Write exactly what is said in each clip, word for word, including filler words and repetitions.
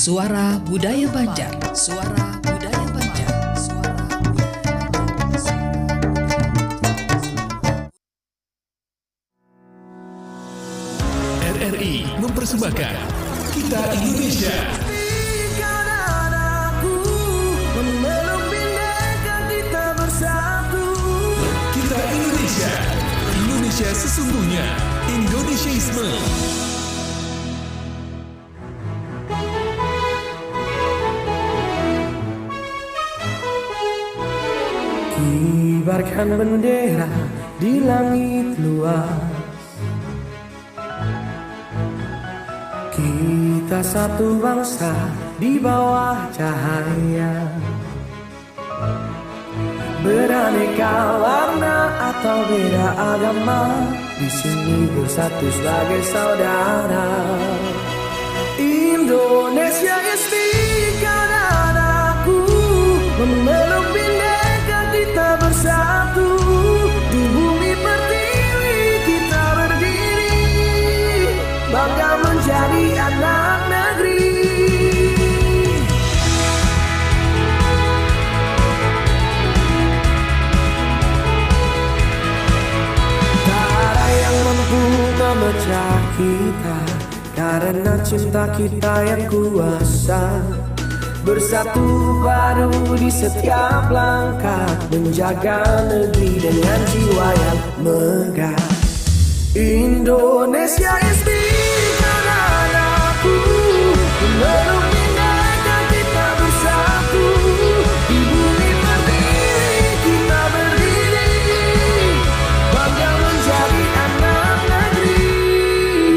Suara Budaya Banjar. Suara Budaya Banjar. Suara Budaya Banjar. R R I mempersembahkan Kita Indonesia. Kau dan aku memeluk bhinneka, kita bersatu. Kita Indonesia. Indonesia sesungguhnya. Indonesiaisme. Kibarkan bendera di langit luas. Kita satu bangsa di bawah cahaya. Beraneka warna atau beda agama, di sini bersatu sebagai saudara. Indonesia is bhinneka dan aku, memeluk bhinneka kita bersatu. Di bumi pertiwi kita berdiri, bangga menjadi anak negeri. Tak ada yang mampu memecah kita, karena cinta kita yang kuasa. Bersatu padu di setiap langkah, menjaga negeri dengan jiwa yang megah. Indonesia is bhinneka dan aku, memeluk bhinneka kita bersatu. Di bumi pertiwi kita berdiri, bangga menjadi anak negeri.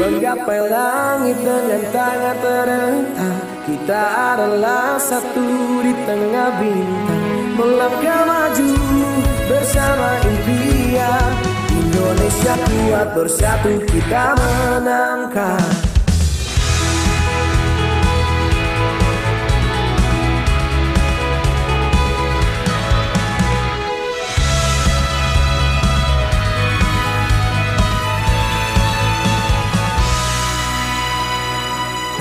Menggapai langit dengan tangan terentang. Kita adalah satu di tengah bintang, melangkah maju bersama impian. Indonesia kuat bersatu kita menangkan.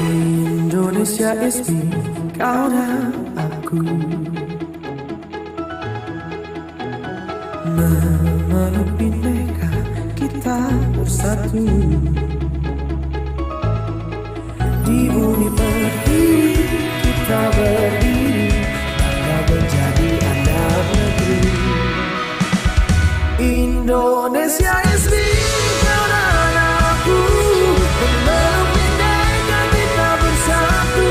Indonesia is me, kau dan aku. Memeluk bhinneka kita bersatu. Di bumi pertiwi kita berdiri, bangga menjadi anak negeri. Indonesia is me, kau dan aku. Memeluk bhinneka kita bersatu.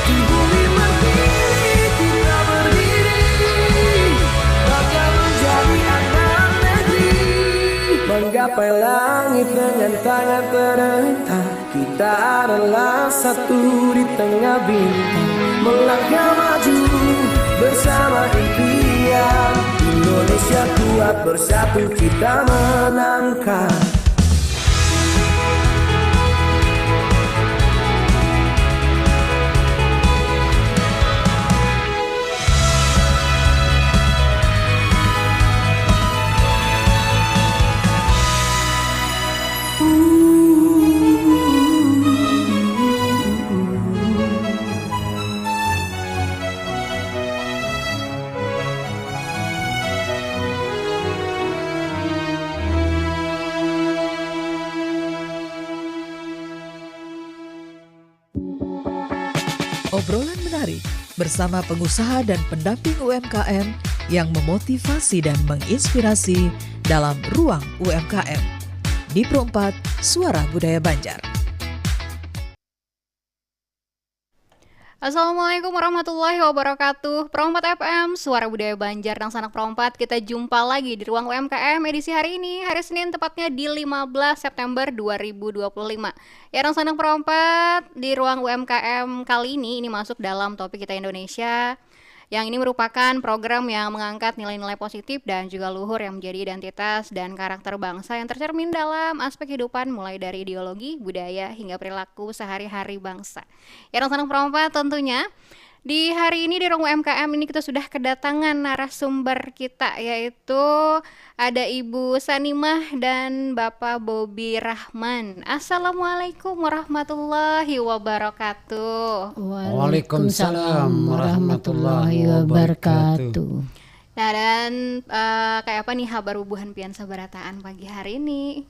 Di bumi pertiwi kita berdiri, bangga menjadi anak negeri. Menggapai langit dengan tangan terentang. Kita adalah satu di tengah bintang, melangkah maju bersama impian. Indonesia kuat bersatu kita menangkan. Obrolan menarik bersama pengusaha dan pendamping U M K M yang memotivasi dan menginspirasi dalam Ruang U M K M. Di Pro empat, Suara Budaya Banjar. Assalamualaikum warahmatullahi wabarakatuh. Pro empat F M, Suara Budaya Banjar, nang sanak Pro empat. Kita jumpa lagi di Ruang U M K M edisi hari ini, hari Senin, tepatnya di lima belas September dua ribu dua puluh lima. Ya, nang sanak Pro empat, di Ruang U M K M kali ini, ini masuk dalam topik Kita Indonesia, yang ini merupakan program yang mengangkat nilai-nilai positif dan juga luhur yang menjadi identitas dan karakter bangsa yang tercermin dalam aspek kehidupan, mulai dari ideologi, budaya, hingga perilaku sehari-hari bangsa. Ya, nang sanak Pro empat, tentunya Di hari ini di Ruang U M K M ini kita sudah kedatangan narasumber kita, yaitu ada Ibu Sanimah dan Bapak Bobi Rahman. Assalamualaikum warahmatullahi wabarakatuh. Waalaikumsalam warahmatullahi wabarakatuh. Nah, dan eh, kayak apa nih kabar bubuhan pian sabarataan pagi hari ini?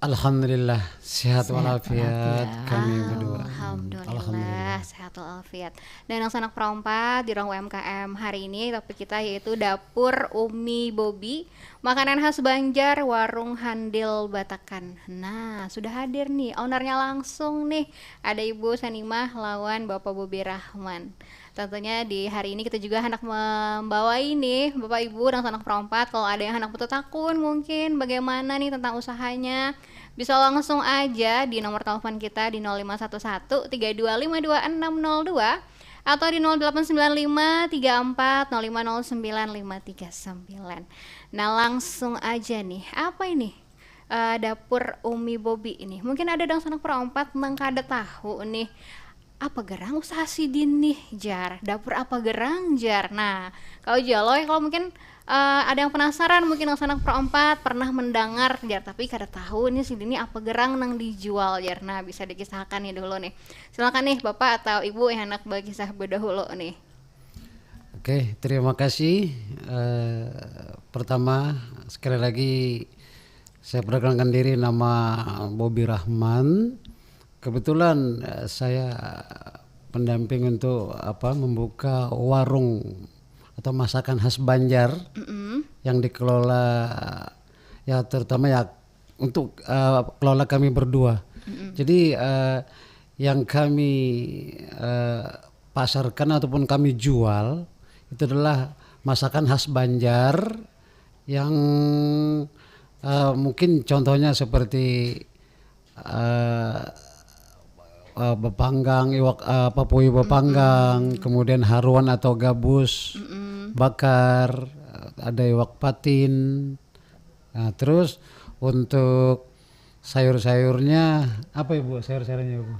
Alhamdulillah, sehat walafiat kami berdua. Alhamdulillah, sehat walafiat. Dan yang sanak perompat di ruang U M K M hari ini, topik kita yaitu Dapur Umi Bobi, makanan khas Banjar, warung handil Batakan. Nah, sudah hadir nih ownernya langsung nih. Ada Ibu Sanimah lawan Bapak Bobi Rahman. Tentunya di hari ini kita juga hendak membawa ini, Bapak Ibu dan sanak perompat, kalau ada yang hendak betutakun mungkin bagaimana nih tentang usahanya, bisa langsung aja di nomor telepon kita di nol lima satu satu tiga dua lima dua enam nol dua atau di nol delapan sembilan lima tiga empat nol lima nol sembilan lima tiga sembilan. Nah, langsung aja nih. Apa ini? Eh, dapur Umi Bobi ini. Mungkin ada dang sanak perompat nang kada tahu nih. Apa gerang usaha sidin nih, jar? Dapur apa gerang, jar? Nah, kalau jua lo, kalau mungkin eh, ada yang penasaran, mungkin nang sanak perompat pernah mendengar, jar, tapi kada tahu nih sidin nih apa gerang nang dijual, jar. Nah, bisa dikisahkan nih dulu nih. Silakan nih Bapak atau Ibu yang hendak berkisah berdahulu nih. Oke, terima kasih. Eh, pertama, sekali lagi saya perkenalkan diri, nama Bobi Rahman. Kebetulan eh, saya pendamping untuk apa, membuka warung atau masakan khas Banjar Mm-mm. yang dikelola, ya, terutama ya untuk eh, kelola kami berdua. Mm-mm. Jadi eh, yang kami eh, pasarkan ataupun kami jual itu adalah masakan khas Banjar yang eh, mungkin contohnya seperti eh, eh, bepanggang, iwak eh, papui bepanggang, kemudian haruan atau gabus Mm-mm. bakar, ada iwak patin. Nah, terus untuk sayur-sayurnya apa, Ibu? Sayur-sayurnya, Ibu?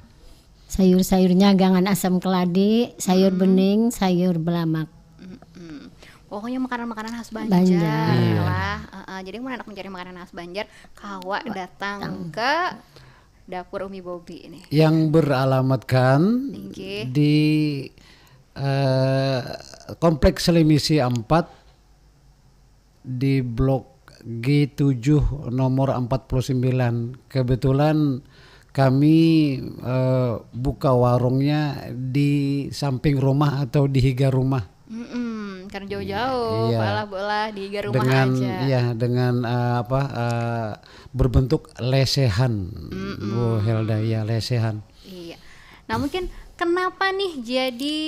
Sayur-sayurnya gangan asam keladi, sayur Hmm. bening, sayur belamak. Mm-mm. Pokoknya makanan-makanan khas Banjar, Banjar. Iya. Lah. Heeh, jadi mun hendak mencari makanan khas Banjar, kawa datang ke dapur Umi Bobi ini. Yang beralamatkan Inggih. di eh, Kompleks Selimisi empat di Blok G tujuh nomor empat puluh sembilan. Kebetulan kami eh, buka warungnya di samping rumah atau di higa rumah. Mm-mm, karena jauh-jauh, Iya. Pak lah, Bu lah, di higa rumah Dengan, aja. iya, dengan eh, apa eh, berbentuk lesehan, Mm-mm. Bu Helda, ya, lesehan. Iya. Nah, mungkin kenapa nih jadi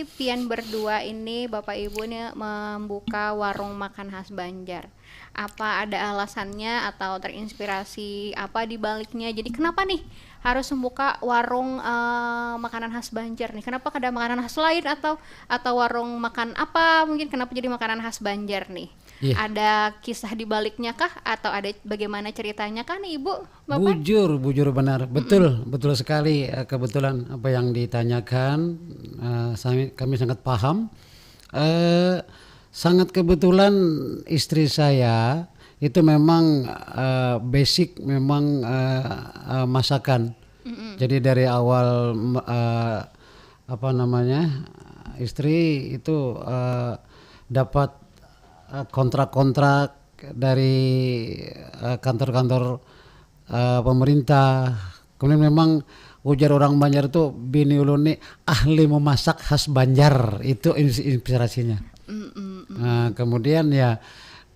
pian berdua ini, Bapak Ibu nih, membuka warung makan khas Banjar? Apa ada alasannya atau terinspirasi apa di baliknya? Jadi kenapa nih harus membuka warung eh, makanan khas Banjar nih? Kenapa kada makanan khas lain atau atau warung makan apa? Mungkin kenapa jadi makanan khas Banjar nih? Iya. Ada kisah di baliknya kah atau ada bagaimana ceritanya kah nih, Ibu, Bapak? Bujur, bujur benar. Betul, betul sekali eh, kebetulan apa yang ditanyakan. Eh, sami- kami sangat paham. Eh, sangat kebetulan istri saya itu memang eh, basic memang eh, eh, masakan. Mm-mm. Jadi dari awal m- eh, apa namanya, istri itu eh, dapat eh, kontrak-kontrak dari eh, kantor-kantor eh, pemerintah. Kemudian memang ujar orang Banjar tuh, bini ulun nih ahli memasak khas Banjar, itu ins- inspirasinya. Mm-mm. Nah, kemudian ya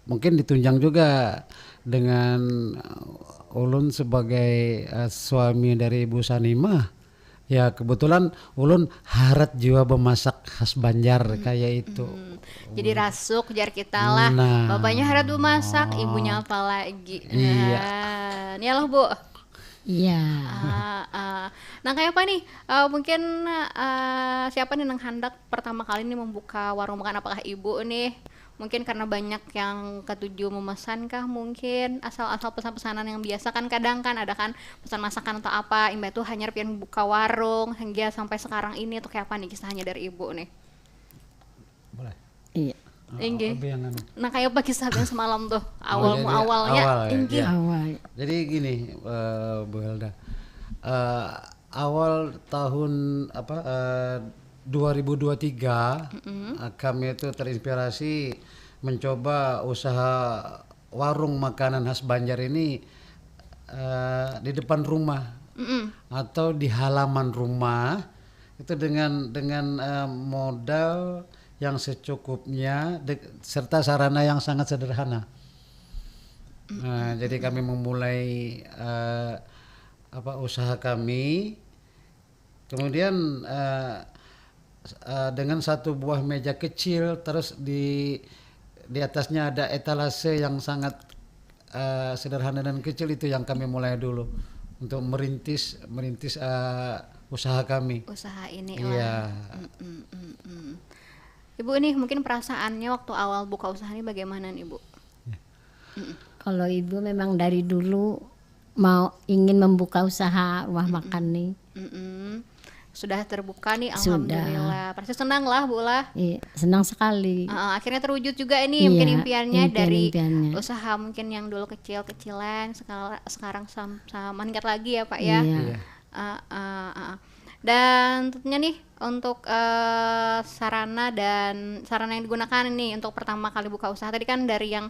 mungkin ditunjang juga dengan eh, ulun sebagai eh, suami dari Ibu Sanimah. Ya, kebetulan ulun harat jua bemasak khas Banjar kayak itu. Hmm. Jadi rasuk jar kita lah. Nah. Bapaknya harat bemasak, ibunya apa lagi? Iya. Nah, ini loh, Bu. Iya. Ah, ah. Nah, kayak apa nih? Eh, mungkin eh, siapa nih yang hendak pertama kali nih membuka warung makan, apakah ibu nih? Mungkin karena banyak yang ketuju memesan kah mungkin, asal-asal pesan-pesanan yang biasa kan, kadang kan ada kan pesan masakan atau apa, imbah itu hanyar pian buka warung hingga sampai sekarang ini tuh, kayak apa nih kisahnya dari ibu nih? Boleh. Iya. Ah, Inggih. Abi yang anu. Nah, kayak apa kisah yang semalam tuh? Oh, Awal jadi muawalnya. awal, ya, Inggih. Ya. Awal. Jadi gini, eh, Bu Helda. Eh, awal tahun apa eh, dua ribu dua tiga, eh, kami itu terinspirasi mencoba usaha warung makanan khas Banjar ini eh, di depan rumah Mm-mm. atau di halaman rumah itu dengan dengan eh, modal yang secukupnya de- serta sarana yang sangat sederhana. Nah, jadi kami memulai eh, apa usaha kami. Kemudian eh, s- eh, dengan satu buah meja kecil, terus di di atasnya ada etalase yang sangat eh, sederhana dan kecil, itu yang kami mulai dulu untuk merintis merintis eh, usaha kami. Usaha ini Iya. Lah. Mm, mm, mm, mm. Ibu nih mungkin perasaannya waktu awal buka usaha ini bagaimana nih Bu? Kalau ibu memang dari dulu mau ingin membuka usaha rumah makan nih. Mm-mm. Sudah terbuka nih, Sudah. Alhamdulillah. Pasti senang lah Bu lah. Iya, senang sekali. Uh, akhirnya terwujud juga ini Iya, mungkin impiannya impian- dari impiannya. Usaha mungkin yang dulu kecil-kecilan sekarang sekarang sam- sama meningkat lagi ya Pak ya. Iya. Iya. Uh, uh, uh, uh. Dan tentunya nih untuk uh, sarana dan sarana yang digunakan nih untuk pertama kali buka usaha tadi kan dari yang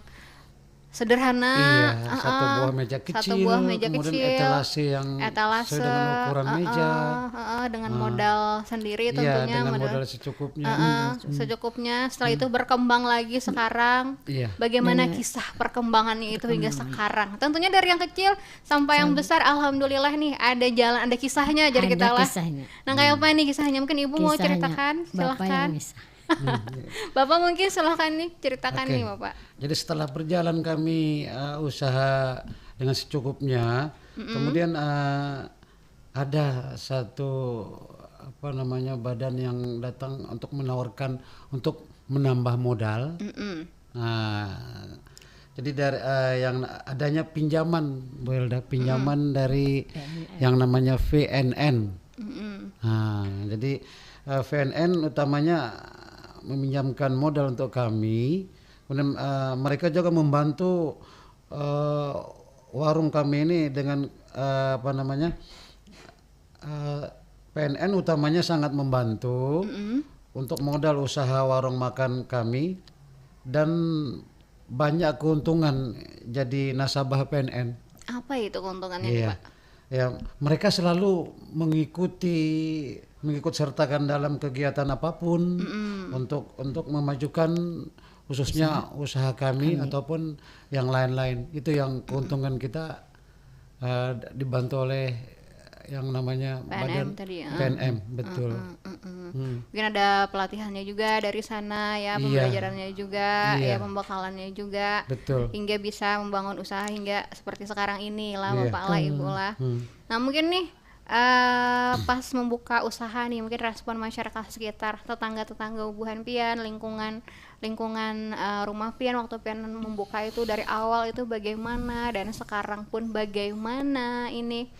sederhana, Iya, uh, satu uh, buah meja kecil, satu buah meja kemudian kecil, etalase yang etalase, sesuai dengan ukuran uh, meja. uh, uh, uh, dengan Ah. modal sendiri Iya, tentunya dengan modal, modal secukupnya. uh, uh, secukupnya. Setelah itu berkembang lagi sekarang. Iya. Bagaimana Dengan- kisah perkembangannya itu hingga sekarang? Tentunya dari yang kecil sampai yang besar, alhamdulillah nih ada jalan, ada kisahnya jadi Ada kita lah. Kisahnya. Nah, kayak apa nih kisahnya? Mungkin Ibu mau Kisahnya. ceritakan, Bapak silahkan. Yang kisah. Bapak mungkin silahkan nih ceritakan Oke. Nih Bapak. Jadi setelah berjalan kami uh, usaha dengan secukupnya, kemudian uh, ada satu apa namanya badan yang datang untuk menawarkan untuk menambah modal. Mm-mm. Nah, jadi dari uh, yang adanya pinjaman, Bu Helda, pinjaman dari yang namanya V N N. Mm-mm. Nah, jadi uh, V N N utamanya meminjamkan modal untuk kami. Kemudian uh, mereka juga membantu uh, warung kami ini dengan uh, apa namanya uh, P N N utamanya sangat membantu Mm-mm. untuk modal usaha warung makan kami dan banyak keuntungan jadi nasabah P N N. Apa itu keuntungannya nih Iya. Pak? Ya, mereka selalu mengikuti mengikut sertakan dalam kegiatan apapun Mm-mm. untuk untuk memajukan khususnya usaha kami ataupun yang lain-lain. Itu yang keuntungan kita eh, dibantu oleh yang namanya P N M badan tadi, ya. P N M, betul. Mm-mm. Hmm. Mungkin ada pelatihannya juga dari sana ya, Iya. Pembelajarannya juga, Iya. Ya pembekalannya juga, Betul. Hingga bisa membangun usaha hingga seperti sekarang ini lah Iya. Bapak lah Ibu lah. Hmm. Nah mungkin nih eh, pas membuka usaha nih mungkin respon masyarakat sekitar tetangga-tetangga bubuhan pian lingkungan lingkungan eh, rumah pian waktu pian membuka itu dari awal itu bagaimana dan sekarang pun bagaimana ini.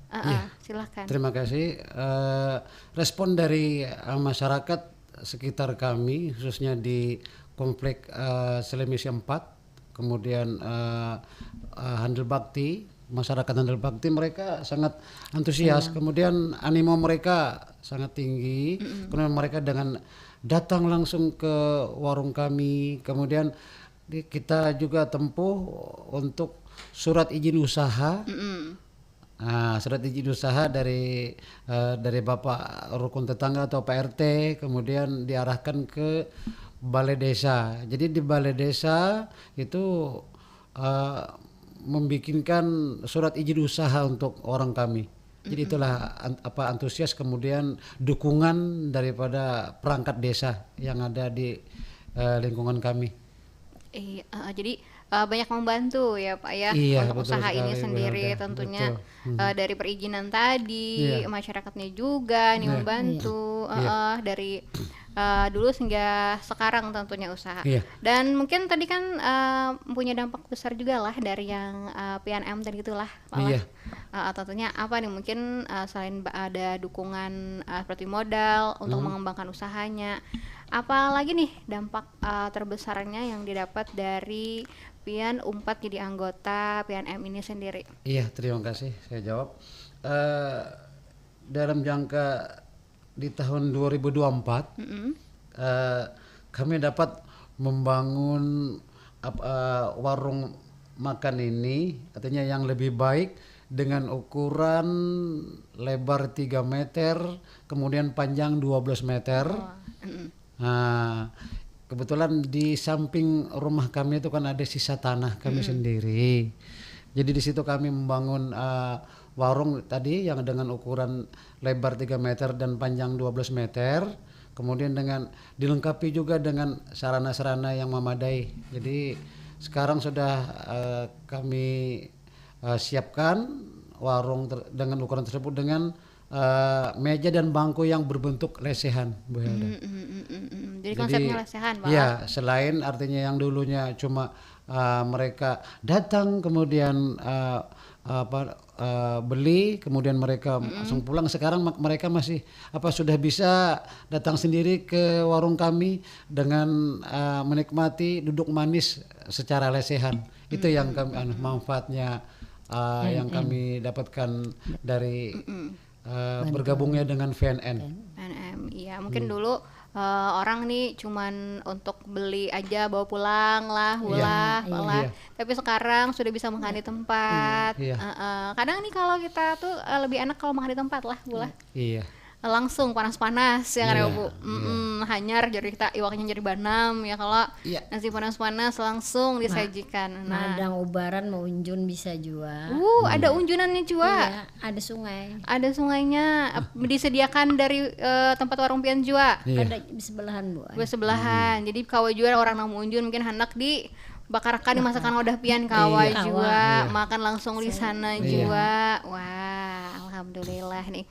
Eh, Iya. eh, silahkan. Terima kasih. Eh, respon dari eh, masyarakat sekitar kami, khususnya di komplek eh, Selemisi empat, kemudian eh, eh, Handel Bakti, masyarakat Handel Bakti mereka sangat antusias. Kemudian animo mereka sangat tinggi. Kemudian mereka dengan datang langsung ke warung kami. Kemudian di- kita juga tempuh untuk surat izin usaha. Mm-mm. Nah, surat izin usaha dari eh, dari Bapak Rukun Tetangga atau Pak R T, kemudian diarahkan ke Balai Desa. Jadi di Balai Desa itu eh, membikinkan surat izin usaha untuk orang kami. Jadi itulah an- apa antusias kemudian dukungan daripada perangkat desa yang ada di eh, lingkungan kami. Iya, eh, jadi eh, banyak membantu ya Pak ya Iya, untuk betul usaha ini sekali, Bu sendiri Helda. Tentunya Betul. Hmm. eh, dari perizinan tadi, Iya. Masyarakatnya juga nih Iya. Membantu, eh, Iya. eh, dari uh, dulu sehingga sekarang tentunya usaha. Iya. Dan mungkin tadi kan uh, punya dampak besar juga lah dari yang uh, P N M tadi itulah, Pak lah. Iya. Uh, tentunya apa nih, mungkin uh, selain ba- ada dukungan uh, seperti modal untuk Hmm. mengembangkan usahanya, apalagi nih dampak uh, terbesarnya yang didapat dari pian umpat jadi anggota P N M ini sendiri? Iya, terima kasih. Saya jawab. Eh, dalam jangka di tahun dua ribu dua puluh empat, Mm-mm. eh, kami dapat membangun ap- eh, warung makan ini, artinya yang lebih baik, dengan ukuran lebar tiga meter, kemudian panjang dua belas meter. Oh, mm-mm. Nah, kebetulan di samping rumah kami itu kan ada sisa tanah kami Mm-mm. sendiri. Jadi di situ kami membangun eh, warung tadi yang dengan ukuran lebar tiga meter dan panjang dua belas meter. Kemudian dengan dilengkapi juga dengan sarana-sarana yang memadai. Jadi sekarang sudah eh, kami eh, siapkan warung ter- dengan ukuran tersebut dengan eh, meja dan bangku yang berbentuk lesehan, Bu Helda. Mm, mm, mm, mm, mm. Jadi Jadi, konsepnya lesehan, Pak. Ya, selain artinya yang dulunya cuma eh, mereka datang kemudian eh, apa eh, beli, kemudian mereka langsung pulang, sekarang ma- mereka masih apa sudah bisa datang sendiri ke warung kami dengan eh, menikmati duduk manis secara lesehan. Itu yang kami anu, manfaatnya eh, yang kami dapatkan dari eh, bergabungnya dengan V N N. P N M, iya, mungkin dulu eh, orang nih cuman untuk beli aja, bawa pulang lah, Bu lah, Iya, Pak lah. iya. Tapi sekarang sudah bisa makan di tempat. Iya. Eh, eh, kadang nih kalau kita tuh eh, lebih enak kalau makan di tempat lah, Bu lah. Iya. Langsung panas-panas ya kan ya, Iya, Bu. iya. Mm-mm, hanyar jadi kita iwaknya jadi banam ya, kalau Iya. nasi panas-panas langsung disajikan. Nah, Madang ubaran maunjun bisa jua. uh, ada unjunannya juga. Iya, ada sungai. Ada sungainya, ap- disediakan dari eh, tempat warung pian juga. Iya. Ada di sebelahan, Bu. Bersebelahan. Jadi kawa jua orang nang maunjun mungkin handak di bakarakan dimasakan wadah pian, kawa Iya. jua Kawa. Makan langsung di sana Iya. jua. Wah, alhamdulillah nih.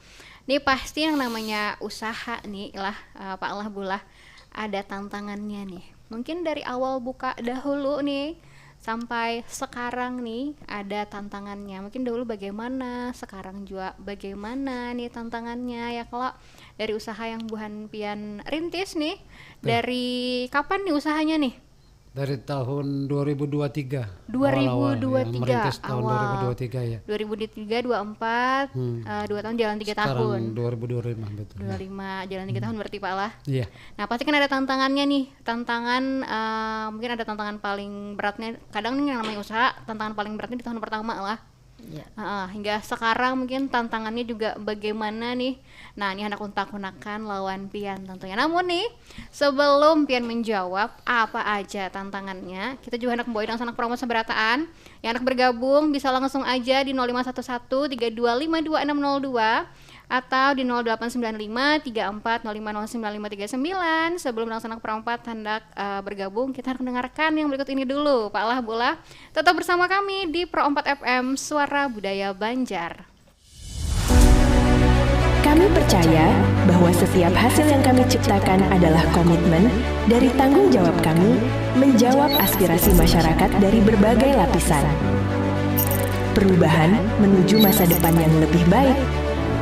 Ini pasti yang namanya usaha nih lah, eh, Pak lah, Bu lah, ada tantangannya nih. Mungkin dari awal buka dahulu nih sampai sekarang nih ada tantangannya. Mungkin dahulu bagaimana, sekarang jua bagaimana nih tantangannya ya, kalau dari usaha yang buhan pian rintis nih. Dari kapan nih usahanya nih? Dari tahun dua ribu dua tiga. Dua ribu dua tiga Awal-awal, ya, merintis tahun awal. dua ribu dua tiga ya. Dua ribu dua tiga, dua empat, Hmm. eh, dua tahun jalan tiga Sekarang tahun. dua ribu dua puluh lima, betul. Dua lima, jalan tiga tahun berarti, Pak lah. Iya. Nah, pasti kan ada tantangannya nih. Tantangan eh, mungkin ada tantangan paling beratnya. Kadang nih yang namanya usaha, tantangan paling beratnya di tahun pertama lah. Iya. Heeh, hingga sekarang mungkin tantangannya juga bagaimana nih. Nah, ini handak ulun takunakan lawan pian tentunya. Namun nih, sebelum pian menjawab apa aja tantangannya, kita juga handak membawa dangsanak promo seberataan. Yang handak bergabung bisa langsung aja di nol lima satu satu tiga dua lima dua enam nol dua atau di nol delapan sembilan lima tiga empat nol lima nol sembilan lima tiga sembilan. Sebelum dangsanak promo handak eh, bergabung, kita handak mendengarkan yang berikut ini dulu, Pak lah, Bu lah. Tetap bersama kami di Pro empat F M, Suara Budaya Banjar. Kami percaya bahwa setiap hasil yang kami ciptakan adalah komitmen dari tanggung jawab kami menjawab aspirasi masyarakat dari berbagai lapisan. Perubahan menuju masa depan yang lebih baik,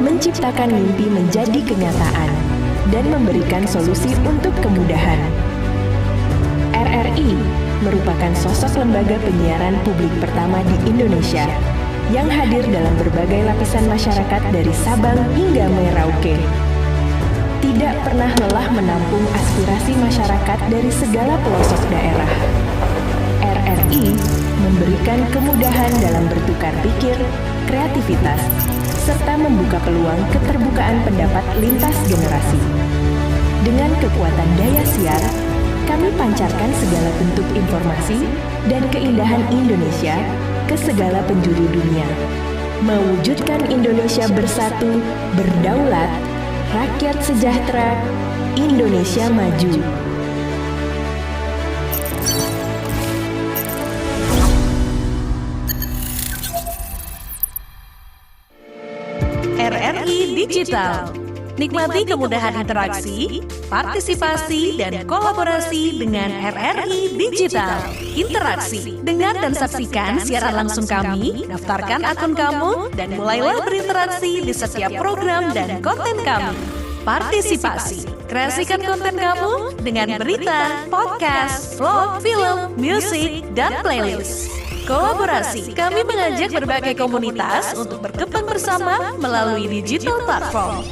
menciptakan mimpi menjadi kenyataan, dan memberikan solusi untuk kemudahan. R R I merupakan sosok lembaga penyiaran publik pertama di Indonesia yang hadir dalam berbagai lapisan masyarakat dari Sabang hingga Merauke. Tidak pernah lelah menampung aspirasi masyarakat dari segala pelosok daerah. R R I memberikan kemudahan dalam bertukar pikir, kreativitas, serta membuka peluang keterbukaan pendapat lintas generasi. Dengan kekuatan daya siar, kami pancarkan segala bentuk informasi dan keindahan Indonesia ke segala penjuru dunia. Mewujudkan Indonesia bersatu, berdaulat, rakyat sejahtera, Indonesia maju. R R I Digital. Nikmati kemudahan interaksi, partisipasi, dan kolaborasi dengan R R I Digital. Interaksi, dengar dan saksikan siaran langsung kami, daftarkan akun kamu, dan mulailah berinteraksi di setiap program dan konten kami. Partisipasi, kreasikan konten kamu dengan berita, podcast, vlog, film, musik, dan playlist. Kolaborasi, kami mengajak berbagai komunitas untuk berkembang bersama melalui digital platform.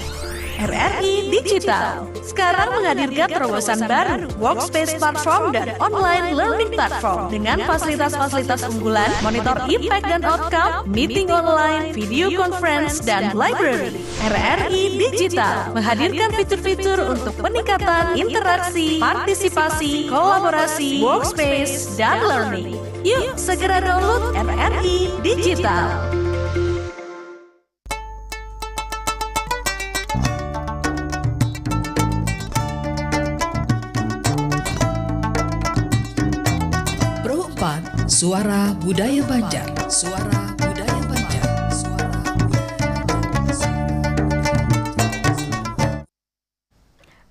R R I Digital sekarang menghadirkan terobosan baru, Workspace Platform dan Online Learning Platform dengan fasilitas-fasilitas unggulan, monitor impact dan outcome, meeting online, video conference, dan library. R R I Digital menghadirkan fitur-fitur untuk peningkatan interaksi, partisipasi, kolaborasi, workspace, dan learning. Yuk, segera download R R I Digital. Pro empat, Suara Budaya Banjar. Suara Budaya Banjar. Suara Budaya Banjar. Suara Budaya Banjar.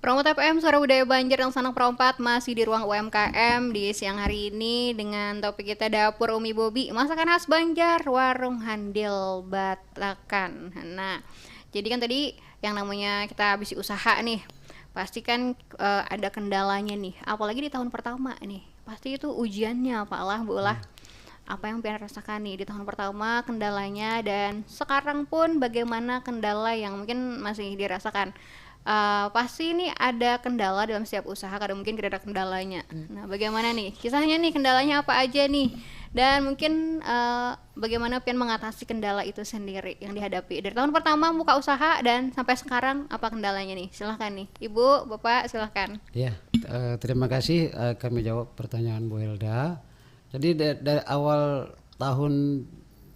Pro empat F M, Suara Budaya Banjar, yang sanak Pro empat masih di ruang U M K M di siang hari ini dengan topik kita Dapur Umi Bobi, masakan khas Banjar, warung handil Batakan. Nah, jadi kan tadi yang namanya kita habis usaha nih, pasti kan eh, ada kendalanya nih, apalagi di tahun pertama nih, pasti itu ujiannya, Pak lah, Bu lah. Apa yang pian rasakan nih di tahun pertama, kendalanya, dan sekarang pun bagaimana kendala yang mungkin masih dirasakan? Eh, pasti ini ada kendala dalam setiap usaha, kada mungkin kada ada kendalanya. Nah, bagaimana nih kisahnya nih, kendalanya apa aja nih? Dan mungkin eh, bagaimana pian mengatasi kendala itu sendiri yang dihadapi dari tahun pertama buka usaha dan sampai sekarang, apa kendalanya nih? Silahkan nih, Ibu, Bapak, silahkan. Ya, eh, terima kasih, eh, kami jawab pertanyaan Bu Helda. Jadi da- dari awal tahun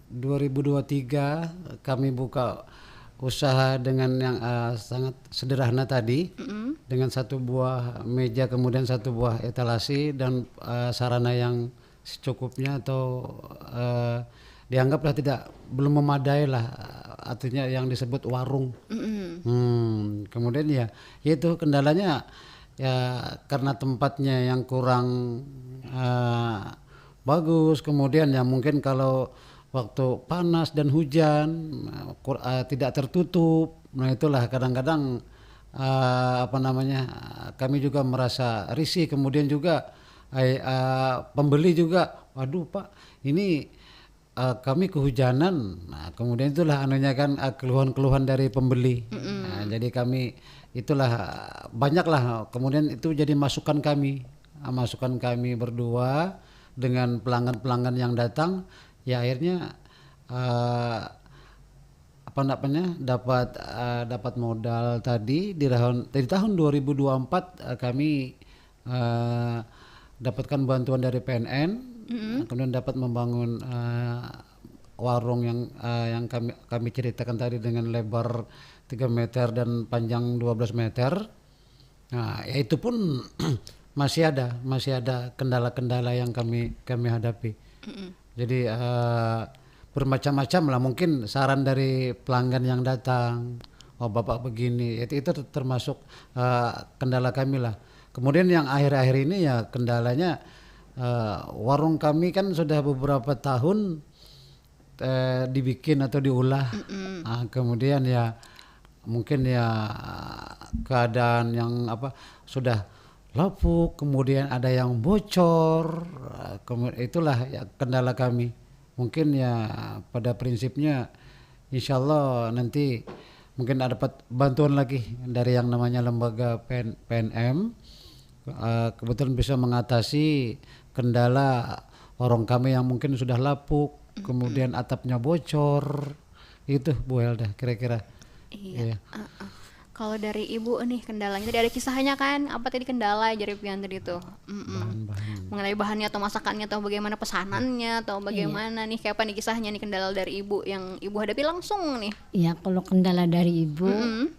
dua ribu dua tiga kami buka usaha dengan yang eh, sangat sederhana tadi, dengan satu buah meja, kemudian satu buah etalase dan eh, sarana yang secukupnya atau eh, dianggaplah tidak, belum memadai lah, artinya yang disebut warung. Hmm, kemudian ya, ya itu kendalanya ya karena tempatnya yang kurang eh, bagus, kemudian ya mungkin kalau waktu panas dan hujan eh, kur- eh, tidak tertutup. Nah, itulah kadang-kadang eh, apa namanya, kami juga merasa risih, kemudian juga eh, eh, pembeli juga, waduh Pak, ini eh, kami kehujanan. Nah, kemudian itulah anunya kan eh, keluhan-keluhan dari pembeli. Nah, jadi kami itulah eh, banyaklah, kemudian itu jadi masukan kami. Ah, masukan kami berdua dengan pelanggan-pelanggan yang datang, ya akhirnya eh, apa namanya, dapat eh, dapat modal tadi di tahun, di tahun dua ribu dua puluh empat eh, kami eh, dapatkan bantuan dari P N N, kemudian dapat membangun eh, warung yang eh, yang kami kami ceritakan tadi dengan lebar tiga meter dan panjang dua belas meter. Nah, ya itu pun masih ada, masih ada kendala-kendala yang kami kami hadapi. Jadi eh, bermacam-macam lah, mungkin saran dari pelanggan yang datang, oh Bapak begini, itu, itu termasuk eh, kendala kami lah. Kemudian yang akhir-akhir ini ya kendalanya eh, warung kami kan sudah beberapa tahun eh, dibikin atau diulah. Ah, kemudian ya mungkin ya keadaan yang apa, sudah lapuk, kemudian ada yang bocor, eh, kemu- itulah ya kendala kami. Mungkin ya pada prinsipnya insya Allah nanti mungkin ada dapat bantuan lagi dari yang namanya lembaga P N- P N M. Eh, kebetulan bisa mengatasi kendala warung kami yang mungkin sudah lapuk, kemudian atapnya bocor, itu Bu Helda kira-kira. Iya. Heeh. Kalau dari ibu nih kendalanya tadi ada kisahnya kan? Apa tadi kendala jari pian tadi tuh? Mm-mm. Bahan-bahan. Mengenai bahannya atau masakannya atau bagaimana pesanannya atau bagaimana nih? Kayak apa nih kisahnya nih, kendala dari ibu yang ibu hadapi langsung nih? Ya kalau kendala dari ibu, Mm-mm.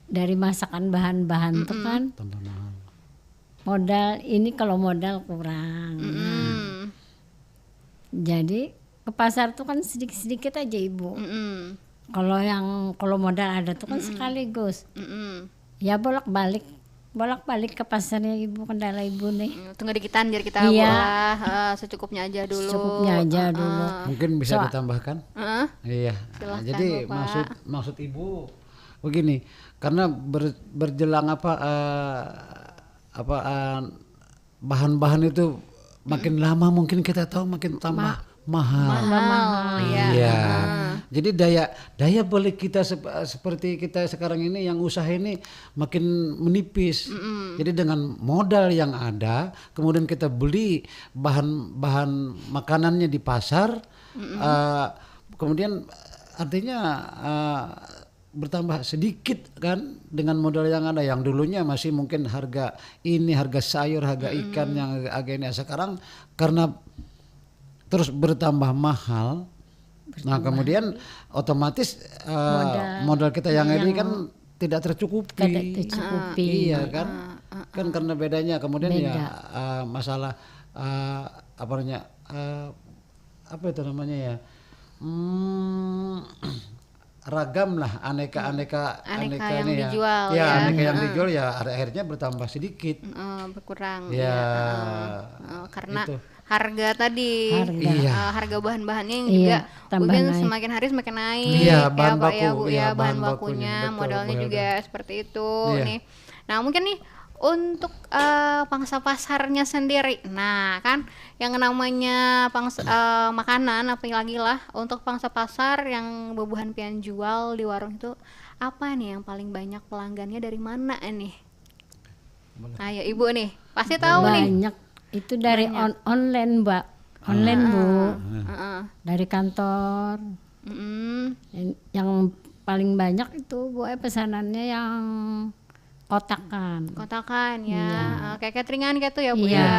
dari masakan bahan-bahan tuh kan Tambah mahal. modal ini, kalau modal kurang. Nah, Mm-mm. jadi ke pasar tuh kan sedikit-sedikit aja ibu. Mm-mm. Kalau yang kalau modal ada tuh kan sekaligus. Mm-mm. Ya bolak-balik, bolak-balik ke pasarnya ibu, kendala ibu nih. Hmm, tunggu dikitan, jadi kita Iya. Bolah, eh, secukupnya aja dulu. Secukupnya aja Eh, dulu. eh. Mungkin bisa So- ditambahkan? Heeh. Iya. Silakan, Jadi Bapak. maksud maksud Ibu begini, karena ber- berjelang apa eh, apa eh, bahan-bahan itu makin lama mungkin kita tahu makin tambah mahal. Mahal, ya. Iya. Jadi daya daya beli kita sep- seperti kita sekarang ini yang usaha ini makin menipis. Jadi dengan modal yang ada, kemudian kita beli bahan-bahan makanannya di pasar, eh, kemudian artinya eh, bertambah sedikit kan dengan modal yang ada. Yang dulunya masih mungkin harga ini, harga sayur, harga ikan yang agak ini. Sekarang karena terus bertambah mahal, nah kemudian otomatis eh, modal, kita yang ini kan tidak tercukupi. Tidak tercukupi. Iya kan? Kan karena bedanya kemudian ya Beda. eh, masalah eh, apa namanya eh, apa itu namanya ya? Hmm, ragam lah, aneka-aneka Aneka aneka yang ini ya. dijual, Ya, ya. aneka yang dijual ya akhirnya bertambah sedikit. Eh, berkurang. Ya. Iya, heeh. Eh, karena Itu. Harga tadi, Harga. Iya. eh, harga bahan-bahannya yang Iya, juga tambah mungkin naik. Semakin hari semakin naik, Iya, ya bahan Pak, ya baku, Bu, iya, ya, bahan bahan bakunya, bakunya, betul, modalnya Bu Helda. Juga seperti itu Iya. Nih. Nah, mungkin nih untuk eh, pangsa pasarnya sendiri, nah kan yang namanya pangsa eh, makanan, apalagi lah untuk pangsa pasar yang bubuhan pian jual di warung itu, apa nih yang paling banyak pelanggannya, dari mana nih? Ayo Ibu nih, pasti tahu nih. Banyak itu dari on- online, Mbak. Online, Bu. Heeh. Dari kantor. Mm-mm. Yang, yang paling banyak itu, Bu, eh, pesanannya yang kotakan. Kotakan ya. Iya. Eh, kayak cateringan gitu ya, Bu, Iya. Ya.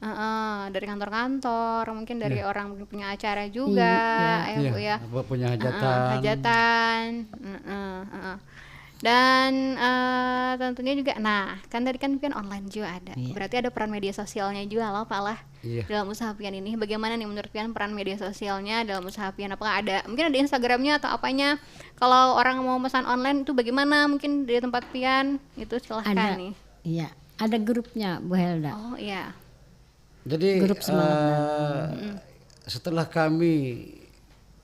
Heeh, dari kantor-kantor, mungkin dari orang punya acara juga, Iya. ya, Bu, ya. Apa punya Heeh, hajatan? Hajatan. Heeh, heeh. Dan eh, tentunya juga, nah, kan tadi kan pian online juga ada. Iya. Berarti ada peran media sosialnya juga lah, Pak lah. Iya. Dalam usaha pian ini, bagaimana nih menurut pian peran media sosialnya dalam usaha pian? Apakah ada, mungkin ada Instagramnya atau apanya? Kalau orang mau pesan online itu bagaimana? Mungkin di tempat pian itu silahkan Ada. Nih. Iya, ada grupnya, Bu Helda. Oh iya. Jadi Grup Semangat eh, setelah kami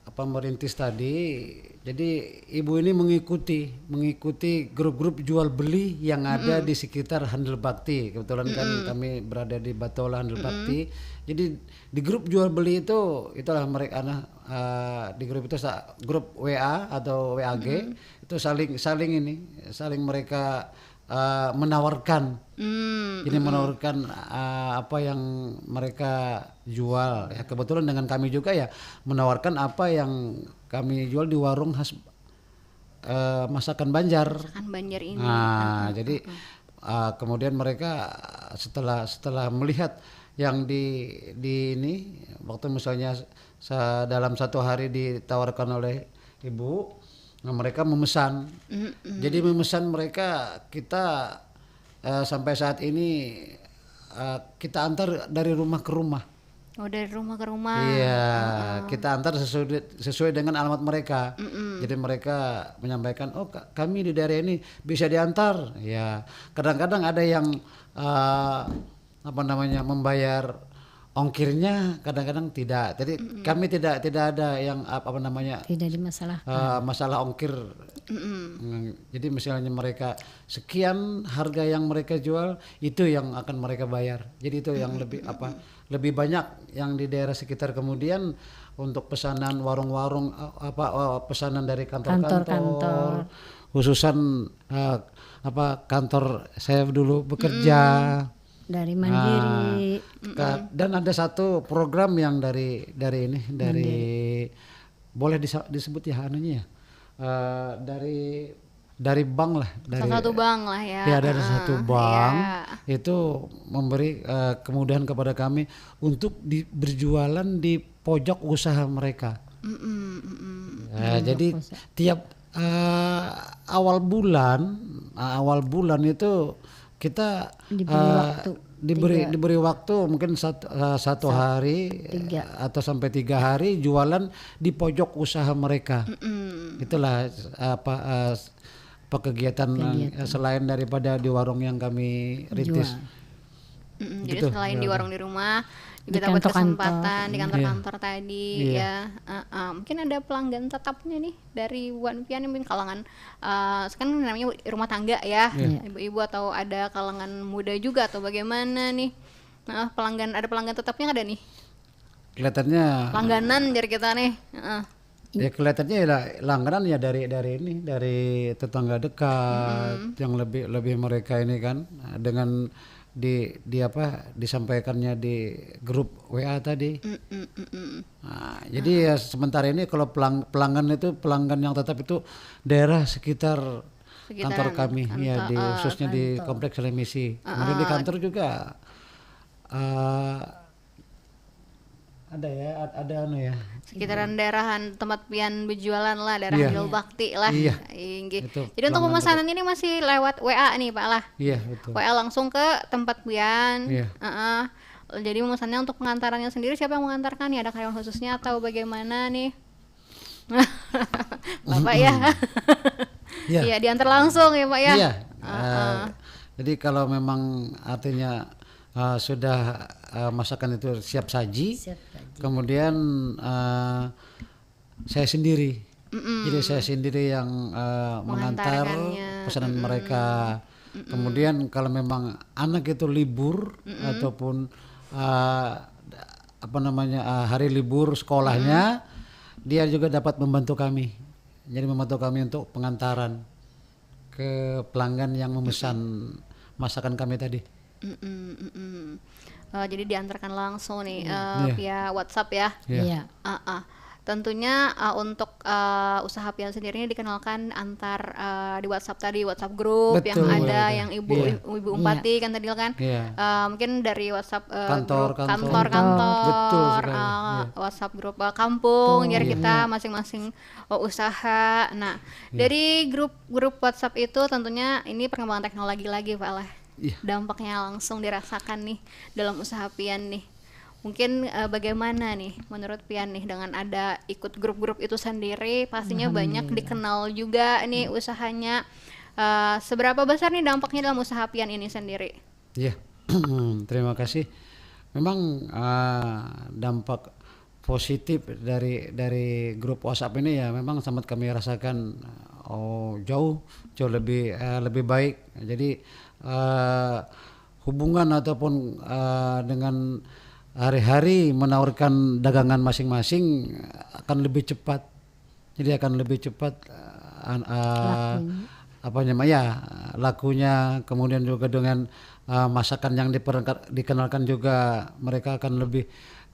apa merintis tadi, jadi ibu ini mengikuti mengikuti grup-grup jual beli yang ada di sekitar Handel Bakti. Kebetulan kan kami berada di Batola Handel Bakti. Jadi di grup jual beli itu itulah mereka nah, eh, di grup itu sa- grup W A atau W A G itu saling saling ini saling mereka eh, menawarkan Hmm. Jadi menawarkan uh, apa yang mereka jual. Ya kebetulan dengan kami juga ya menawarkan apa yang kami jual di warung khas uh, masakan Banjar. Kan Banjar ini. Nah, jadi uh, kemudian mereka setelah setelah melihat yang di di ini waktu misalnya se- dalam satu hari ditawarkan oleh ibu, nah mereka memesan. Jadi memesan mereka kita eh, sampai saat ini eh, kita antar dari rumah ke rumah. Oh, dari rumah ke rumah. Iya, kita antar sesuai sesuai dengan alamat mereka. Jadi mereka menyampaikan, oh ka- kami di daerah ini bisa diantar. Ya, kadang-kadang ada yang eh, apa namanya membayar ongkirnya, kadang-kadang tidak. Jadi kami tidak tidak ada yang apa apa namanya Tidak dimasalahkan. eh, masalah ongkir. Mm, Jadi misalnya mereka sekian harga yang mereka jual, itu yang akan mereka bayar. Jadi itu yang lebih apa lebih banyak yang di daerah sekitar. Kemudian untuk pesanan warung-warung eh, apa eh, pesanan dari kantor-kantor, Kantor-kantor. Khususan eh, apa kantor saya dulu bekerja. Dari Mandiri. Nah, ka- dan ada satu program yang dari dari ini dari boleh disa- disebut ya anunya ya. Eh, dari dari bank lah dari Salah satu bank lah ya. Ya dari Heeh, satu bank iya. Itu memberi eh, kemudahan kepada kami untuk di, berjualan di pojok usaha mereka. Mm-mm, mm-mm. Ya, jadi tiap eh, awal bulan, eh, awal bulan itu kita Diberi eh, waktu. diberi Tiga. Diberi waktu mungkin satu, eh, satu Sa- hari tiga. eh, atau sampai tiga hari jualan di pojok usaha mereka. Mm-mm. Itulah apa eh, apa kegiatan Kegiatan. eh, selain daripada di warung yang kami rintis. Jual. Mm-mm, jadi Gitu, selain ya. Di warung di rumah juga Di dapat kantor-kantor. Kesempatan di Iya. kantor-kantor tadi Iya. Ya. Heeh. Mungkin ada pelanggan tetapnya nih dari Wan Pian, mungkin kalangan eh, kan namanya rumah tangga ya, Iya. ibu-ibu atau ada kalangan muda juga atau bagaimana nih? Nah, pelanggan ada pelanggan tetapnya ada nih. Kelihatannya Langganan jar kita nih. Heeh. Ya kelihatannya ya lah, langganan ya dari dari ini, dari tetangga dekat yang lebih lebih mereka ini kan, dengan di di apa disampaikannya di grup W A tadi. Mm-mm, mm-mm. Nah, jadi ya sementara ini kalau pelang- pelanggan itu pelanggan yang tetap itu daerah sekitar Sekitaran kantor kami ya kantor, di ah, khususnya di kantor. Kompleks Remisi. Kemudian di kantor juga eh, ada ya ad- ada anu ya. Sekitaran daerahan tempat pian berjualan lah, daerah Iya. Handil Bakti lah. Iya. Inggih. Itu Jadi untuk pelanggan pemesanan ini masih lewat W A nih Pak lah. Iya betul. W A langsung ke tempat pian. Iya. Heeh. Jadi pemesannya untuk pengantarannya sendiri siapa yang mengantarkan nih? Ada karyawan khususnya atau bagaimana nih? Bapak ya. Iya. Iya, diantar langsung ya Pak ya. Iya. Eh, jadi kalau memang artinya eh, sudah eh, masakan itu siap saji, Siap saji. kemudian eh, saya sendiri. Jadi saya sendiri yang eh, mengantar Mengantarkannya. pesanan mereka. Kemudian kalau memang anak itu libur ataupun eh, apa namanya eh, hari libur sekolahnya, dia juga dapat membantu kami. Jadi membantu kami untuk pengantaran ke pelanggan yang memesan masakan kami tadi. Mm-mm, mm-mm. Eh, jadi diantarkan langsung nih eh, Iya. Via WhatsApp ya. Iya. Iya. Ah, ah. Tentunya eh, untuk eh, usaha pian sendiri ini dikenalkan antar eh, di WhatsApp tadi, WhatsApp group yang Betul. Ada yang ibu Iya. ibu umpati kan tadi kan. Iya. Eh, mungkin dari WhatsApp eh, Kantor, grup kantor. kantor-kantor, Betul sekali. eh, Iya. WhatsApp grup eh, kampung, Betul, jadi iya. Kita masing-masing eh, usaha. Nah, dari grup-grup WhatsApp itu tentunya ini perkembangan teknologi lagi Pak lah. Iya. Dampaknya langsung dirasakan nih dalam usaha pian nih. Mungkin eh, bagaimana nih menurut pian nih dengan ada ikut grup-grup itu sendiri, pastinya banyak dikenal juga nih usahanya. Eh, seberapa besar nih dampaknya dalam usaha pian ini sendiri? Iya, terima kasih. Memang eh, dampak positif dari dari grup WhatsApp ini ya memang sangat kami rasakan, oh, jauh jauh lebih eh, lebih baik. Jadi eh, hubungan ataupun eh, dengan hari-hari menawarkan dagangan masing-masing akan lebih cepat. Jadi akan lebih cepat eh, an- eh, Lakunya. apa namanya ya lakunya, kemudian juga dengan eh, masakan yang diperengka- dikenalkan juga mereka akan lebih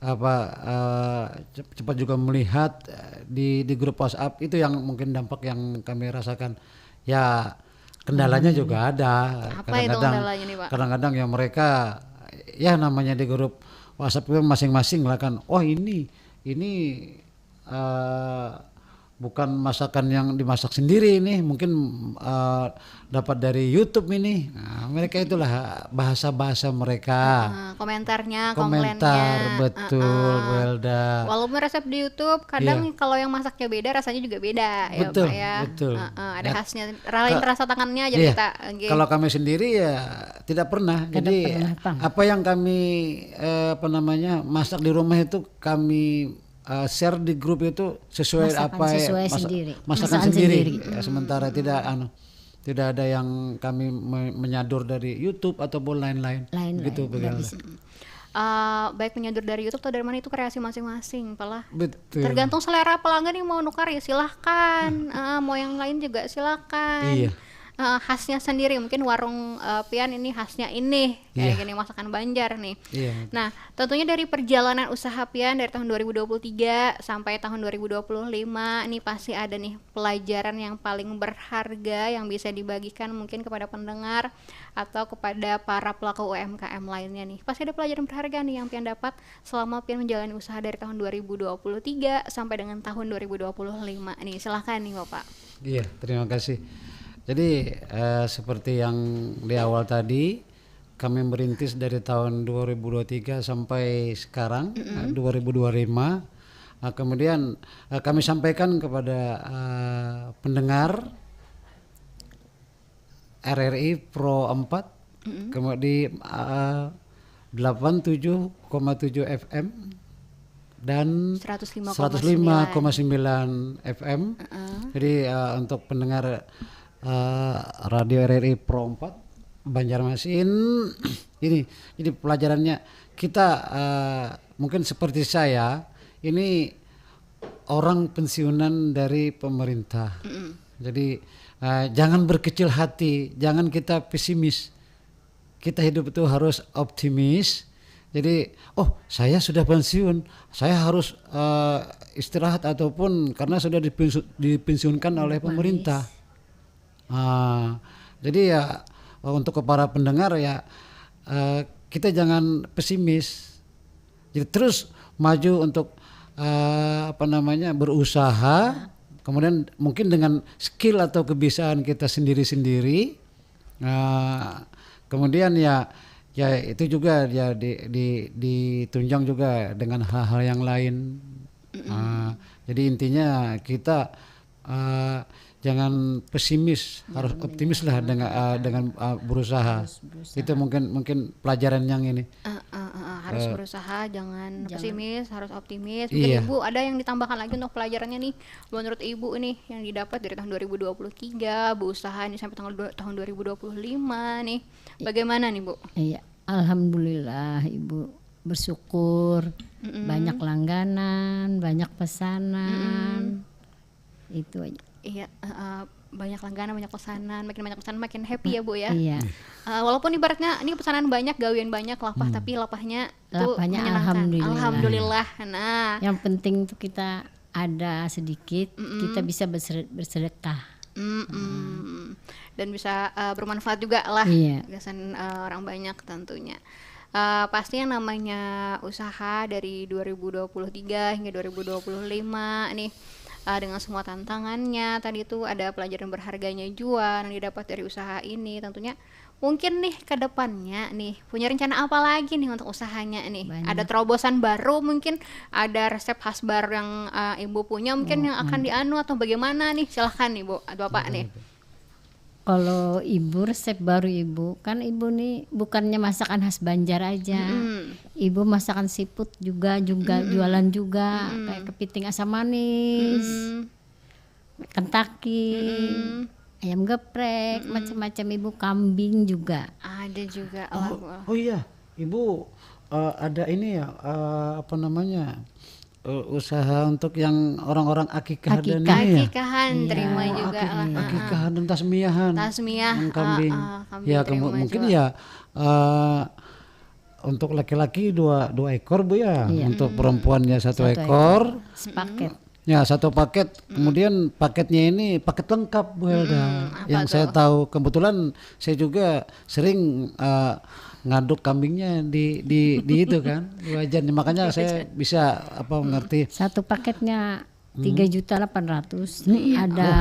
apa eh, cep- cepat juga melihat eh, di di grup WhatsApp itu yang mungkin dampak yang kami rasakan. Ya kendalanya juga ada. Apa itu kendalanya nih, Pak? Kadang-kadang ya mereka ya namanya di grup WhatsApp itu masing-masing lah kan. Oh ini ini eh, bukan masakan yang dimasak sendiri ini, mungkin eh, dapat dari YouTube ini. Nah, mereka itulah bahasa-bahasa mereka. Eh, komentarnya, Komentar komplainnya, betul, eh, eh. Bu Elda. Walaupun resep di YouTube, kadang Iya. Kalau yang masaknya beda, rasanya juga beda, ya Betul, Pak ya. betul. Eh, eh, ada Ya. khasnya, lain Ka- rasa tangannya aja Iya. kita. Oke. Kalau kami sendiri ya tidak pernah. Kada Jadi pernah, Pang. apa yang kami eh, apa namanya masak di rumah itu kami eh, share di grup itu sesuai Masakan apa ya, sesuai masa- sendiri. masakan Masakan sendiri. sendiri. Ya, sementara tidak anu tidak ada yang kami me- menyadur dari YouTube ataupun lain-lain. Lain-lain, Gitu tidak begitu. bisa. Eh, baik menyadur dari YouTube atau dari mana, itu kreasi masing-masing, Pak lah. Betul. Tergantung selera pelanggan yang mau nukar ya silahkan. Eh, mau yang lain juga silahkan. Iya. Eh, khasnya sendiri, mungkin warung eh, pian ini khasnya ini kayak Iya. gini, masakan Banjar nih. Iya. Nah, tentunya dari perjalanan usaha pian dari tahun dua ribu dua puluh tiga sampai tahun dua ribu dua puluh lima nih, pasti ada nih pelajaran yang paling berharga yang bisa dibagikan mungkin kepada pendengar atau kepada para pelaku U M K M lainnya nih. Pasti ada pelajaran berharga nih yang pian dapat selama pian menjalani usaha dari tahun dua ribu dua puluh tiga sampai dengan tahun dua ribu dua puluh lima nih. Silahkan nih Bapak. Iya, terima kasih. Jadi eh, seperti yang di awal tadi, Kami merintis dari tahun dua ribu dua tiga sampai sekarang, eh, dua ribu dua lima. Eh, kemudian, eh, kami sampaikan kepada, eh, pendengar R R I Pro empat, kemu-, di, eh, delapan tujuh koma tujuh F M dan seratus lima koma sembilan. Seratus lima koma sembilan F M. Heeh. Jadi, eh, untuk pendengar, eh, Radio R R I Pro empat Banjarmasin, ini, jadi pelajarannya kita, eh, mungkin seperti saya, ini orang pensiunan dari pemerintah. Mm-mm. Jadi, eh, jangan berkecil hati, jangan kita pesimis. Kita hidup itu harus optimis. Jadi, "Oh, saya sudah pensiun, saya harus, eh, istirahat ataupun karena sudah dipensu-, dipensiunkan oleh pemerintah." Ah, jadi ya, untuk para pendengar ya, eh, kita jangan pesimis. Jadi terus maju untuk, eh, apa namanya, berusaha. Kemudian mungkin dengan skill atau kebiasaan kita sendiri-sendiri. Eh, kemudian ya, ya itu juga ya di, di, ditunjang juga dengan hal-hal yang lain. Ah, jadi intinya kita, eh, jangan pesimis, harus optimis lah dengan, eh, dengan, eh, berusaha. Harus berusaha. Itu mungkin, mungkin pelajaran yang ini. Eh, eh, eh, eh, harus berusaha, jangan pesimis, harus optimis. Mungkin Ibu ada yang ditambahkan lagi untuk pelajarannya nih. Menurut Ibu nih yang didapat dari tahun dua ribu dua puluh tiga, berusaha nih sampai tanggal dua, tahun dua ribu dua puluh lima nih. Bagaimana nih, Bu? Iya, alhamdulillah Ibu bersyukur, banyak langganan, banyak pesanan. Itu aja. Iya, eh, eh, banyak langganan, banyak pesanan, makin banyak pesanan makin happy ya, Bu, ya. Iya. Eh, walaupun ibaratnya ini pesanan banyak, gawian banyak, lapah, tapi lapahnya tuh menyenangkan. Lapahnya alhamdulillah. Alhamdulillah. Nah, yang penting tuh kita ada sedikit, kita bisa berse-, bersedekah. Mm-mm. Dan bisa, eh, bermanfaat juga lah. Iya. Gasan, eh, orang banyak tentunya. Eh, pasti yang namanya usaha dari dua ribu dua puluh tiga hingga dua ribu dua puluh lima nih, eh, dengan semua tantangannya, tadi tuh ada pelajaran berharganya jua yang didapat dari usaha ini. Tentunya mungkin nih ke depannya nih punya rencana apa lagi nih untuk usahanya nih? Banyak. Ada terobosan baru mungkin, ada resep khas baru yang, eh, Ibu punya mungkin yang akan dianu atau bagaimana nih? Silahkan nih, Bu, atau Bapak nih. Kalau Ibu resep baru Ibu, kan Ibu nih bukannya masakan khas Banjar aja. Mm-mm. Ibu masakan seafood juga, juga jualan juga, kayak kepiting asam manis, Kentucky, ayam geprek, macam-macam Ibu, kambing juga. Ada juga. Oh, oh iya, Ibu, eh, ada ini ya, eh, apa namanya? Eh, usaha untuk yang orang-orang akikah dan ini ya? Akikahan, terima juga lah. Akikahan dan tasmiahan. Tasmiah, yang kambing. Ah, ah, kambing. Ya, terima mungkin juga. Ya, eh, untuk laki-laki dua, dua ekor, Bu, ya. Iya. Untuk perempuannya satu ekor. Satu ekor. Sepaket. Ya, satu paket. Kemudian paketnya ini paket lengkap, Bu Helda. Apa tuh? Yang saya tahu, kebetulan saya juga sering, eh, ngaduk kambingnya di, di, di itu kan, di wajan. Makanya saya bisa, apa, mengerti. Satu paketnya tiga juta delapan ratus. Ada,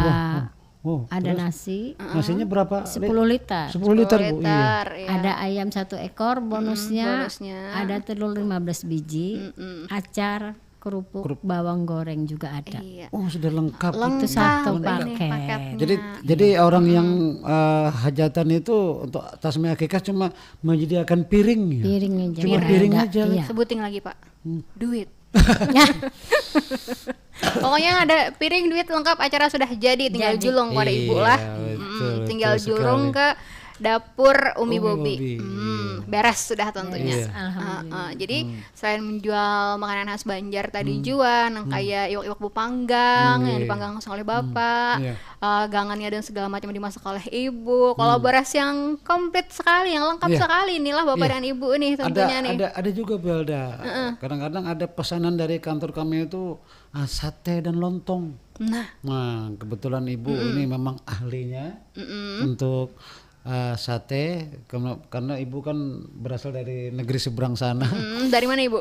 ada nasi. Nasinya berapa? Sepuluh liter. Sepuluh liter, Bu. Iya. Ada ayam satu ekor, bonusnya. Ada telur lima belas biji, acar, kerupuk, bawang goreng juga ada. Iya. Oh, sudah lengkap. Itu satu paket. Jadi, jadi orang yang, eh, hajatan itu untuk tasmi akikah cuma menyediakan piring, ya? Piring aja. Cuma piring aja. Iya. Sebuting lagi, Pak. Duit. Pokoknya ada piring, duit lengkap, acara sudah jadi, tinggal julung kepada Ibu lah. Iya, betul, tinggal julung ke dapur Umi Bobi. Beres sudah tentunya. Iya. Alhamdulillah. Jadi selain menjual makanan khas Banjar tadi jua, nang kaya iwak-iwak bepanggang yang dipanggang langsung oleh Bapak, eh, gangannya dan segala macam dimasak oleh Ibu. Kolaborasi yang komplit sekali, yang lengkap sekali inilah Bapak dan Ibu nih tentunya nih. Ada, ada juga, Bu Helda. Kadang-kadang ada pesanan dari kantor kami itu, ah, sate dan lontong. Nah. Nah, kebetulan Ibu ini memang ahlinya untuk, eh, sate, karena, karena Ibu kan berasal dari negeri seberang sana. Dari mana, Ibu?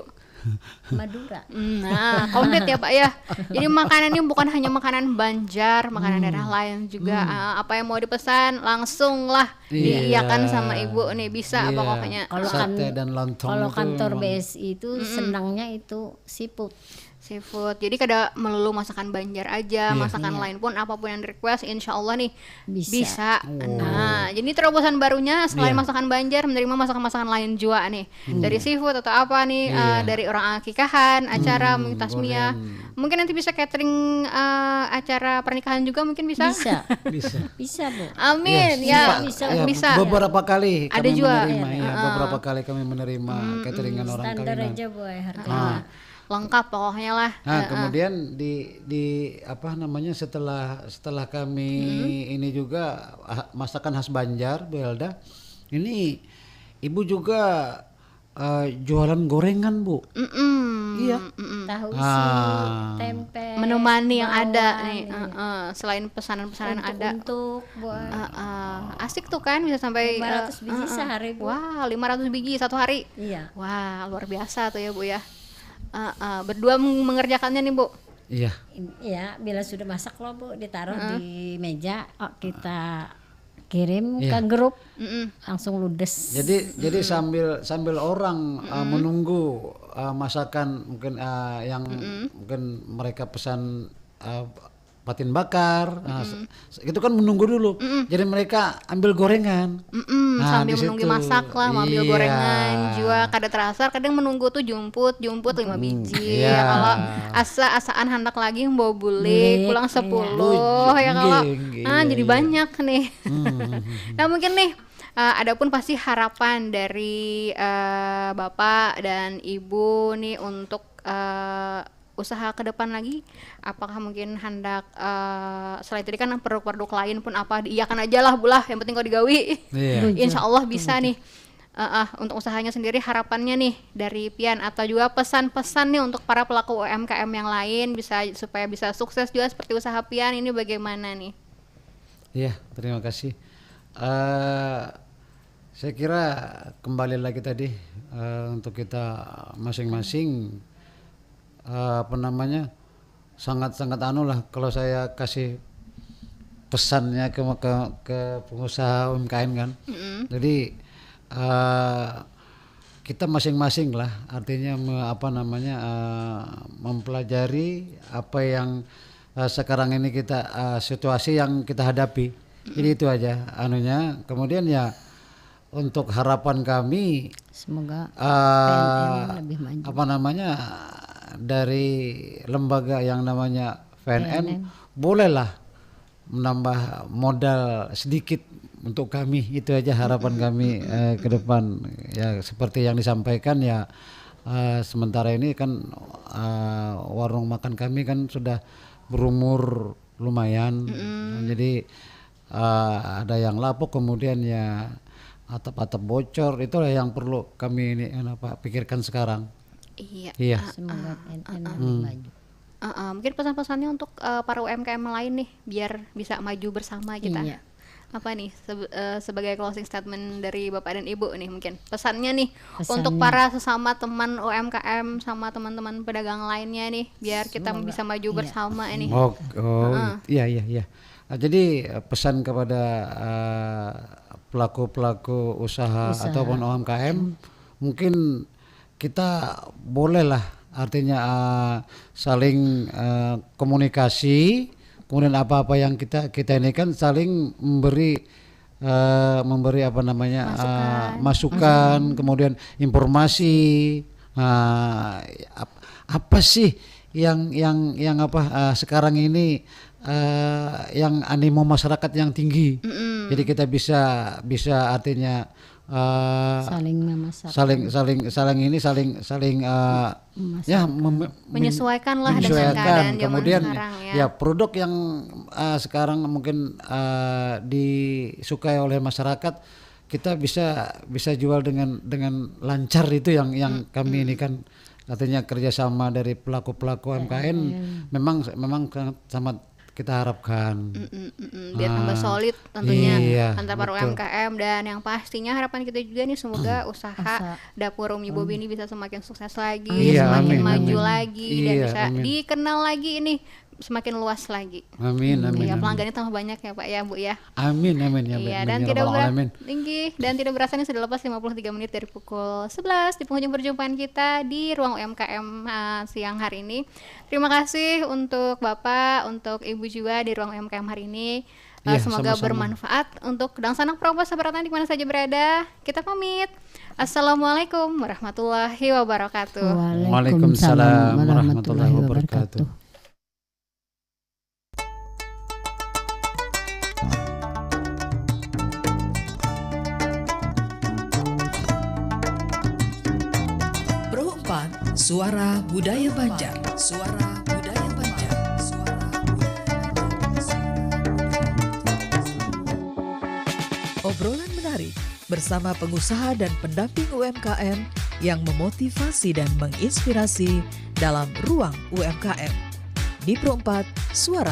Madura. Nah, komplit ya Pak ya. Jadi makanan ini bukan hanya makanan Banjar, makanan daerah lain juga. Ah, apa yang mau dipesan langsung lah diiyakan sama ibu nih, bisa pokoknya. Kalau kan, sate dan lontong kalau itu kantor memang. B S I itu senangnya itu seafood. Seafood. Jadi kada melulu masakan Banjar aja, masakan lain pun apapun yang di request, insya Allah nih Bisa. bisa. Nah, jadi terobosan barunya selain masakan Banjar menerima masakan-masakan lain juga nih. Dari seafood atau apa nih, eh, dari orang akikahan, acara mungkin tasmiyah. Mungkin nanti bisa catering eh, acara pernikahan juga mungkin bisa. Bisa. Bisa. Bisa, Bu. Amin ya. Bisa. Ya, Bisa. Beberapa kali Ada kami juga. menerima ya, beberapa kali kami menerima cateringan orang Standar kawinan. Aja, Bu, ya, harga. Ah, lengkap pokoknya lah. Nah, kemudian di di apa namanya, setelah setelah kami ini juga, ah, masakan khas Banjar, Bu Elda. Ini ibu juga eh, jualan gorengan, Bu. Mm-mm. Iya. Tahu isi Ah. tempe. Menemani yang ada bawang, nih. iya. Heeh, selain pesanan-pesanan ada. Untuk, untuk buat Heeh. Asik tuh kan, bisa sampai lima ratus eh, biji heeh. Sehari, Bu. Wah, lima ratus biji satu hari. Iya. Wah, luar biasa tuh ya, Bu ya. Heeh, berdua meng- mengerjakannya nih, Bu. Iya. In- Ya, bila sudah masak loh, Bu, ditaruh di meja, oh, kita kirim Iya. ke grup, Mm-mm. langsung ludes. Jadi jadi sambil sambil orang uh, menunggu uh, masakan mungkin uh, yang mungkin mereka pesan uh, patin bakar, uh, se- se- itu kan menunggu dulu. Jadi mereka ambil gorengan. Mm-mm, Nah, sambil di menunggu situ. Masak lah, mau ambil Iya. gorengan juga kada terasa, kadang menunggu tuh jumput, jumput lima biji. Iya. Kalau asa-asaan handak lagi mau bulik, Bulik, pulang iya. sepuluh ya kalau Nggih, nggih, ah iya, jadi iya. banyak nih. Hmm. Nah mungkin nih uh, adapun pasti harapan dari uh, bapak dan ibu nih untuk uh, usaha ke depan lagi, apakah mungkin hendak uh, selain tadi kan produk-produk lain pun apa diiyakan aja lah, Bu lah, yang penting kau digawi. Iya. Insya Allah bisa nih. Uh, uh, untuk usahanya sendiri harapannya nih dari Pian atau juga pesan-pesan nih untuk para pelaku U M K M yang lain bisa supaya bisa sukses juga seperti usaha Pian ini bagaimana nih? Iya, terima kasih. Eh, saya kira kembali lagi tadi eh, untuk kita masing-masing eh, apa namanya, sangat-sangat anu lah kalau saya kasih pesannya ke ke, ke pengusaha U M K M kan. Jadi eh, kita masing-masing lah, artinya me- apa namanya, eh, mempelajari apa yang eh, sekarang ini kita eh, situasi yang kita hadapi. Jadi itu aja anunya. Kemudian ya untuk harapan kami Semoga eh, lebih maju. Apa namanya, dari lembaga yang namanya P N M, bolehlah menambah modal sedikit untuk kami. Itu aja harapan kami eh, ke depan. Ya seperti yang disampaikan ya, eh, sementara ini kan eh, warung makan kami kan sudah berumur lumayan. Nah, jadi eh, ada yang lapuk, kemudian ya atap-atap bocor, itulah yang perlu kami ini apa pikirkan sekarang. Iya. Iya. Semoga P N M lebih maju. Uh, uh, mungkin pesan-pesannya untuk uh, para U M K M lain nih, biar bisa maju bersama kita. Iya. Apa nih sebe- uh, sebagai closing statement dari Bapak dan Ibu nih, mungkin pesannya nih untuk Pesannya. Para sesama teman U M K M sama teman-teman pedagang lainnya nih, biar kita Semoga- bisa maju iya. Bersama ini. Oh, oh, iya iya iya. Ah, jadi eh, pesan kepada eh, pelaku-pelaku usaha, Usaha. Ataupun U M K M, mungkin kita bolehlah artinya eh, saling eh, komunikasi, kemudian apa-apa yang kita kita ini kan saling memberi eh, memberi apa namanya eh, Masukan. Masukan, kemudian informasi. Nah, ap- apa sih yang yang yang apa eh, sekarang ini eh, yang animo masyarakat yang tinggi. Jadi kita bisa bisa artinya eh, Saling memasarkan. saling saling saling ini saling saling eh, Memasarkan. Ya mem- Menyesuaikan lah dengan menyesuaikan. Keadaan zaman Kemudian sekarang ya. Ya produk yang eh, sekarang mungkin eh, disukai oleh masyarakat, kita bisa bisa jual dengan dengan lancar, itu yang yang kami ini kan artinya kerjasama dari pelaku-pelaku U M K M memang memang sangat sangat Kita harapkan. Mm-mm, mm-mm. Biar tambah solid tentunya Iya, antar para betul. U M K M, dan yang pastinya harapan kita juga nih, semoga usaha Usaha. dapur Umi Bobi ini bisa semakin sukses lagi, Iya, semakin amin, maju amin. lagi, dan Iya, bisa amin. dikenal lagi ini, semakin luas lagi. Amin, amin, Iya, amin. Pelanggannya tambah banyak ya, Pak, ya, Bu, ya. Amin, amin, ya, Iya, amin, dan ya tidak rabbal ber- alamin. Inggih, dan tidak berasa ini sudah lepas lima puluh tiga menit dari pukul sebelas di penghujung perjumpaan kita di ruang U M K M, uh, siang hari ini. Terima kasih untuk Bapak, untuk Ibu juga di ruang U M K M hari ini. Uh, Iya, semoga sama-sama. Bermanfaat untuk dangsanak perompa sabaratan di mana saja berada. Kita pamit. Assalamualaikum warahmatullahi wabarakatuh. Waalaikumsalam warahmatullahi wabarakatuh. Pro empat, Suara Budaya Banjar. Suara Budaya Banjar. Suara Budaya Banjar. Obrolan menarik bersama pengusaha dan pendamping U M K M yang memotivasi dan menginspirasi dalam ruang U M K M. Di Pro empat, Suara